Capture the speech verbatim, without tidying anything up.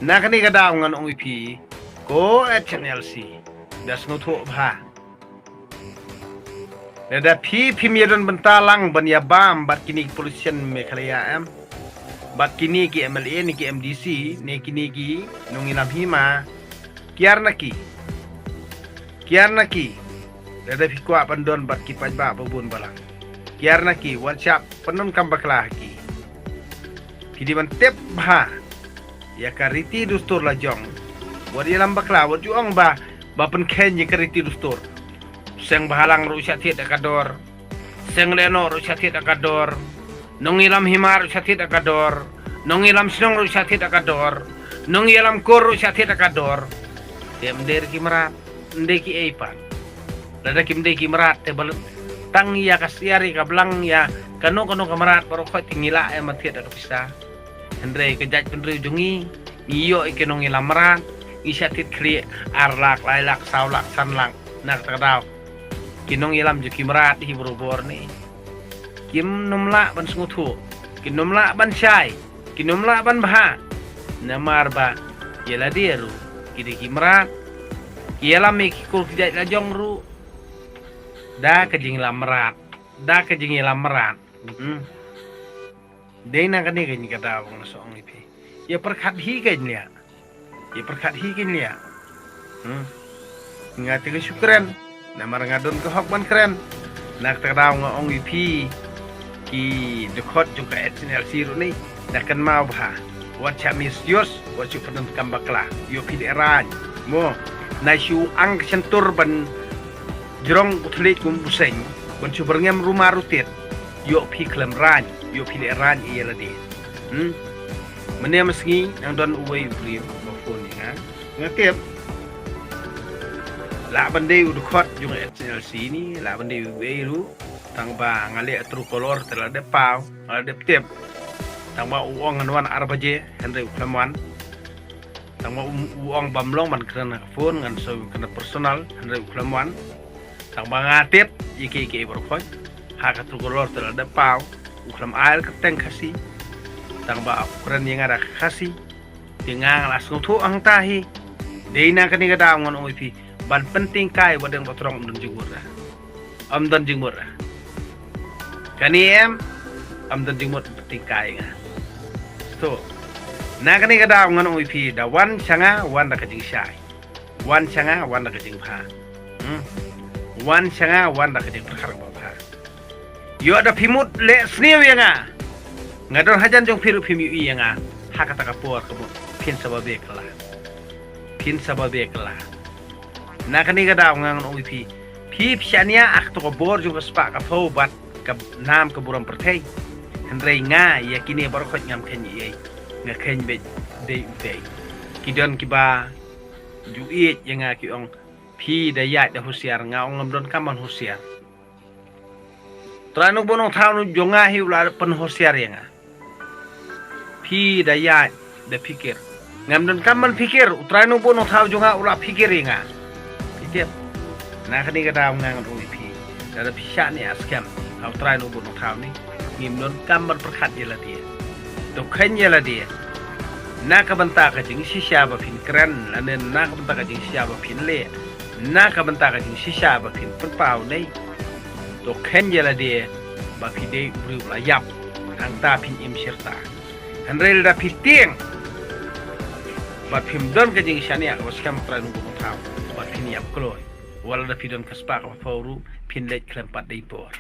Na kane ka daw ngan ong ïa phi, ko H N L C, da sngewthuh bha. Lada phi phim ïa don bynta lang ban ïa bam bad kine ki politician Meghalaya em, bad kine ki M L A ne ki M D C ne kine ki nongïalam hima, kiar na ki, kiar na ki. Lada phi kwah ban don bad ki paidbah babun balang, kiar na ki, wat shah pyndonkam bakla ha ki. Phi dei ban tip bha ïa ka riti dustur la jong. Wat ïalam bakla, wat ju ong ba, ba pynkheiñ ïa ka riti dustur. Seng bhalang ruh shah thied da ka dor. Seng lehnoh ruh shah thied da ka dor. Nongïalam hima ruh shah thied da ka dor. Nongïalam shnong ruh shah thied da ka dor. Nongïalam kur ruh shah thied da ka dor. Te ym dei ruh ki mrad, ym dei ki ei pat. Lada kim dei ki mrad te ba tang ïa ka siar ïa ka blang ïa kano kano ka mrad baroh khoit te ngi lah ïa ma thied da ka pisa. Hynrei ka jaitbynriew jong ngi, ngi ïoh ïa ki nongïalam mrad, ngi shah thied khlieh ar lak, lai lak, saw lak, san lak na kata ka daw. Ki nongïalam jong ki mrad hi barabor ne. Kim nym lah ban sngewthuh, kim nym lah ban shai, kim nym lah ban bha. Namar ba ïa lade ruh ki dei ki mrad. Ki ïalam ïa ki kur ki jait la jong ruh da ka jingïalam mrad, da ka jingïalam mrad. Hmm. Dei na kane ka jingkata ba nga shu ong ïa phi. Ïa pyrkhat hi ka jinglia. Ïa pyrkhat hi ka jinglia. Hmm. Nga te ka shu kren. Namar nga don ka hok ban kren. Na kata ka daw nga ong ïa phi, ki dkhot jong ka H N L C ruh ne, da kynmaw bha. Wat shah misuse, wat shu pyndonkam bakla. Ïoh phi lehrain. Mo, na shu ang ka shyntur ban jrong u thylliej kum u seng, ban shu byrngem rumar rutit. Ïoh phi khlem rain, ïoh phi lehrain ïa lade. Hmm? Mynne mynsngi nang don uwei u briew ba phone ïa nga. Nga tip. Lah ban dei u dkhot jong H N L C ne, lah ban dei uwei ruh. Tang ba nga leh Truecaller te la dep paw, nga la dep tip. Tang ba u ong ngan wan ar baje, hynrei u khlem wan. Tang ba u, u ong bym long ban kren ha ka phone, ngan sa kren personal, hynrei u khlem wan. Tang ba nga tip ïa kiei kiei baroh khoit. Ha ka Truecaller te la dep paw, u khlem ai ka kyrteng Khasi. Tang ba u kren ïa nga da ka Khasi. Te nga nga la sngewthuh hangta hi. Dei na kane ka daw ngan ong ïa phi, ban pyntyngkai wat dang ba trong ym don jingmut re. Ym don jingmut re. Kane em, ym don jingmut pyntyngkai nga. To, na kane ka daw ngan ong ïa phi, da wan sha nga wan da ka jingshai. Wan sha nga wan da ka jingbha. Hmm. Wan sha nga wan da ka jingpyrkhat kaba bha. Ïoh da phi mut leh sniew ïa nga. Nga don hajan jong phi ruh phim ïohi ïa nga. Ha kata ka por ka mut phin sa babe kylla. Phin sa babe kylla. Na kane ka daw nga ngan ong ïa phi. Phi phi shaniah ha kato ka bor jong ka spah ka phew bad ka nam ka burom pyrthei. Hynrei nga ïa kine baroh khoit ngam kheiñ ei ei. Nga kheiñ beit dei u dei. Ki don kiba ju ïeit ïa nga ki ong, phi da ïaid da husiar, nga ong ngam donkam ban husiar. Trai Nongbuh Nongthaw jong nga hi u la pynhusiar ïa nga. Phi da ïaid da phikir. Ngam donkam ban phikir, u Trai Nongbuh Nongthaw jong nga u la phikir ïa nga. Phi tip. Na kane ka daw nga ngan ong ïa phi. Lada phi shaniah skhem ha u Trai Nongbuh Nongthaw ne, ngim donkam ban pyrkhat ïa lade. To kheiñ ïa lade. Na ka bynta ka jingshisha ba phin kren, lane na ka bynta ka jingshisha ba phin leh, na ka bynta ka jingshisha ba phin pynpaw ne. To kheiñ ïa lade ba phi dei u briew la ïap, hangta phin im shirta. Hynrei lada phi tieng bad phim don ka jingshaniah kaba skhem ha u Trai Nongbuh Nongthaw, bad phin ïap kloi. Wat lada phi don ka spah kaba phew ruh, phin leit khlem pat dei por.